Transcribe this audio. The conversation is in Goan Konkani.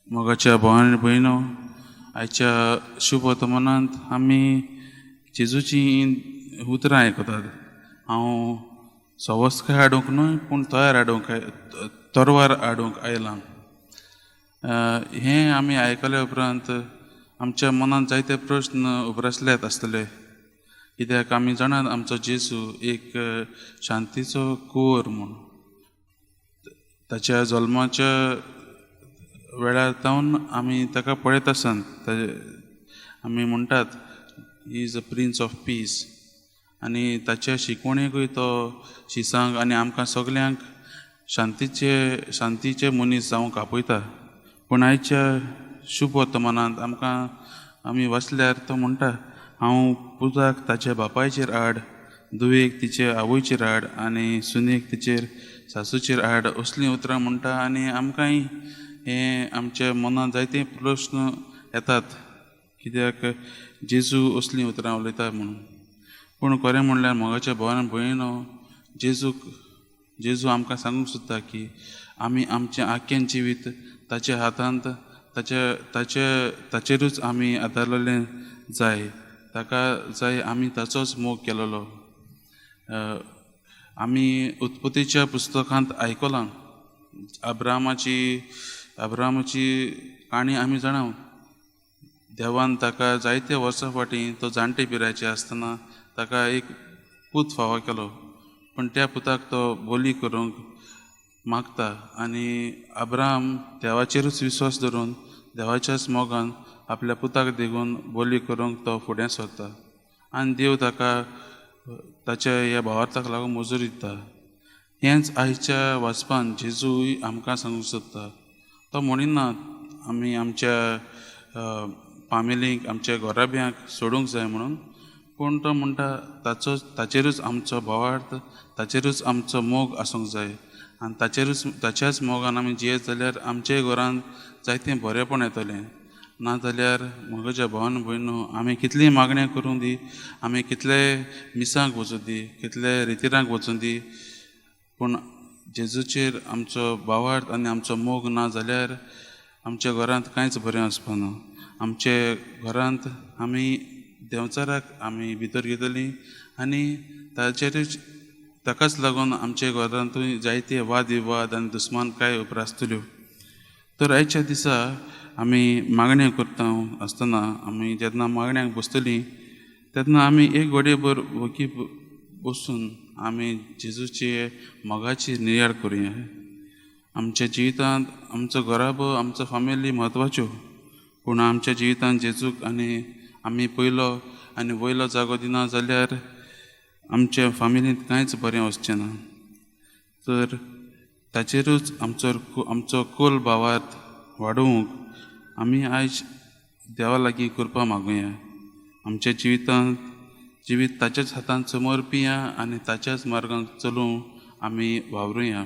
मोगाच्या भावान आनी भयणो, आयच्या शुभ वर्तमानांत आमी जेजूची उतरां आयकतात. हांव सवस्काय हाडूंक न्हय पूण तयार हाडूंक तरवार हाडूंक आयलां. हें आमी आयकल्या उपरांत आमच्या मनांत जायते प्रस्न उप्रासल्यात आसतले, कित्याक आमी जाणात आमचो जेजू एक शांतीचो कुंवर म्हूण. ताच्या जल्माच्या वेळार सावन आमी ताका पळयत आसात. आमी म्हणटात he is a prince of peace. आनी ताच्या शिकवणेकूय तो शिसांक आनी आमकां सगल्यांक शांतीचे मनीस जावंक आपयता. पूण आयच्या शुभ वर्तमानांत आमकां आमी वाचल्यार तो म्हणटा, हांव पुताक ताच्या बापायचेर आड, धुवेक तिचे आवयचेर आड आनी सुनेक तिचेर सासूचेर आड असलीं उतरां म्हणटा. आनी आमकांय हें आमच्या मनांत जायते प्रस्न येतात, कित्याक जेजू असलीं उतरां उलयता म्हणून. पूण खरें म्हणल्यार मोगाच्या भावान भयणो, जेजू आमकां सांगूंक सोदता की आमी आमचें आख्खें जिवीत ताच्या हातांत ताचेरूच आमी आदारलेलें जाय. ताका जाय आमी ताचोच मोग केलेलो. आमी उत्पत्तीच्या पुस्तकांत आयकलां अब्रामाची काणी आमी जाणा. देवान ताका जायते वर्सां फाटीं तो जाणटे पिरायेचे आसतना ताका एक पूत फावो केलो, पूण त्या पुताक तो बोली करूंक मागता आनी अब्राहम देवाचेरूच विश्वास धरून देवाच्याच मोगान आपल्या पुताक देगून बोली करूंक तो फुडें सरता आनी देव ताका ताच्या ह्या भावार्थाक लागून मजुरी दिता. हेंच आयच्या वाचपान जेजूय आमकां सांगूंक सोदता. तो म्हणिना आमी आमच्या फामिलीक आमच्या घराब्यांक सोडूंक जाय म्हणून, पूण तो म्हणटा ताचेरूच आमचो भावार्थ, ताचेरूच आमचो मोग आसूंक जाय आनी ताच्याच मोगान आमी जियेत जाल्यार आमचे घरांत जायतें बरेंपण येतलें. नाजाल्यार म्हज्या भावान भयणो, आमी कितलीं मागण्या करूं दी, आमी कितले मिसांक वचूं दी, कितले रितिरांक वचूं दी, पूण जेजूचेर आमचो भावार्थ आनी आमचो मोग ना जाल्यार आमच्या घरांत कांयच बरें वचपाना. आमचे घरांत आमी देंवचाराक आमी भितर घेतली आनी ताचेरूच ताकाच लागून आमच्या घरांतूय जायते वाद विवाद आनी दुस्मानकाय उप्रासतल्यो. तर आयच्या दिसा आमी मागण्यो करता आसतना आमी जेन्ना मागण्यांक बसतलीं तेन्ना आमी एक घडयेभर वगी बसून आमी जेजूचे मोगाची नियाळ करुया. आमच्या जिवितांत आमचो घराबो, आमचो फामिली म्हत्वाच्यो, पूण आमच्या जिवितांत जेजूक आनी आमी पयलो आनी वयलो जागो दिना जाल्यार आमच्या फामिलींत कांयच बरें वचचें ना. तर ताचेरूच आमचो कोल भावार्थ वाडोवंक आमी आयज देवा लागीं कृपा मागुया. आमच्या जिवितांत जिवीत ताच्याच हातांत समर्पिया आनी ताच्याच मार्गांत चलूंक आमी वावरुया.